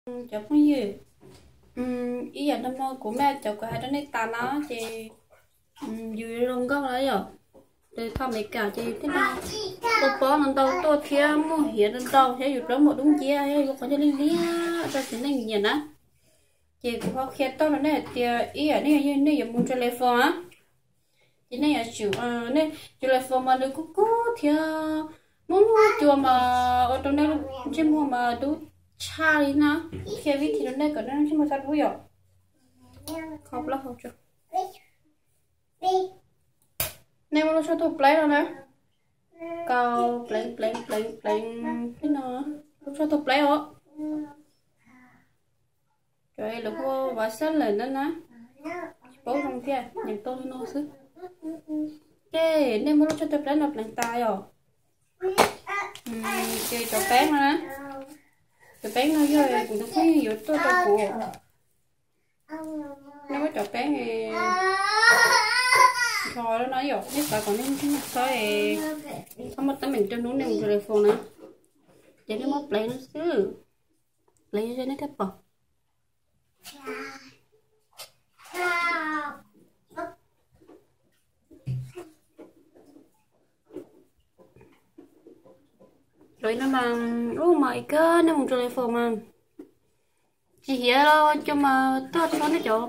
Cov phooj ywg, ib yam no mas kuv maj cov kuv hais rau nej tas no ces yus zoo nkauj na yom. Thaum Amelikas ces thiaj tua pob no ntau tuaj thiab muaj hiav ntau thiab yus plaub muaj dub nciab thiab yus qhov ncauj liab liab rau txiv neej nyiam na. Ces kuv ho qhia tau rau nej hais tias ib yam nej, nej yuav mus nrog telefon na, ces nej yuav tsum, nej telefon mas nws kuj kub thiab muaj muaj cua mas ua rau nej ntsej muag mas dub tshaj li na. Qhia vib thim rau nej kom nej ntsej muag txhob dub yom. Nej muab lub tshuaj tug plev no na, kaus pleev pleev pleev pleev li no, lub tshuaj tug plev os. Cov lawv hu Vaseline na na, tsis paub zoo thiab, nyeem tau li no xwb. Ces nej muab lub tshuaj tug plev no pleev tas yom. Ces cov peeb no na, cov peeb no yog kuv tus phooj ywg yuav tuaj rau kuv. Nej muab cov peeb nrho no yom, nej xav kom nej ntsej muag txhob, txhob muaj teeb meem rau hnub nej mus nrog telefon na. Ces nej muab pleev no xwb, pleev ze nej thiaj pom. Lawv no mas, ub mas ib kawg nej mus nrog telefon mas tsis hiav los cov mas tuaj txog nej cov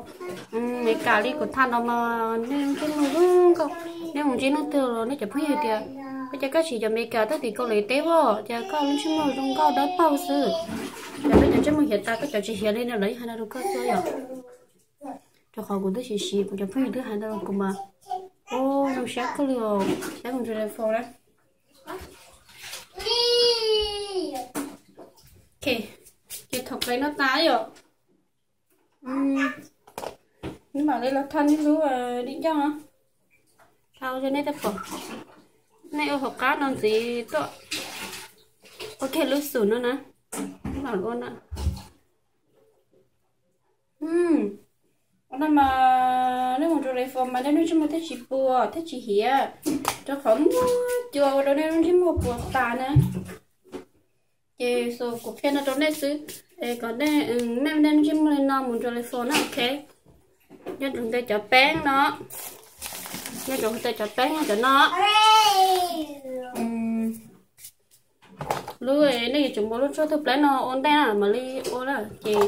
Amelikas li kuv tham no mas nej ntsej muag zoo nkauj, nej mus ntsib leej twg los nej cov phooj ywg tias koj cas koj tsis cov Amelikas tuaj tim Kaus Lim teb os, cas koj lub ntsej muag zoo nkauj dawb paug xwb. Cas koj cov ntsej muag hiav tas koj cov tsis hiav li no lawv yeej hais no rau koj xwb yom. Rau qhov kuv twb siv siv kuv cov phooj ywg twb hais no rau kuv mas, ub zoo siab kawg li os, saib mus nrog telefon na. Ces thaum pleev no tas yom, nej mam li los thaj nej lub di ncauj no, thaj zoo nej thiaj pom. Nej ua hauv qab no ntxiv tuaj, ua kiag lub xum no na, mam ua na. Ua no mas nej mus nrog telefon mas nej lub ntsej muag thiaj tsis puas thiab tsis hiav, rau qhov muaj cua ua rau nej lub ntsej muag puas tas na. Ces xus kuv qhia no rau nej xwb, kom nej, nej, nej lub ntsej muag li no mus nrog telefon na, ok. Nyob rau ntawm cov peeb no, nyob rau ntawm cov peeb no cov no. Lub, nej yuav tsum muab lub tshuaj tug pleev no ua ntej na mam li ua na. Ces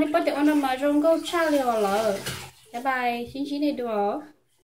nej paub tias ua no mas zoo nkauj tshaj li os lawm. Bye bye, sib ntsib nej dua.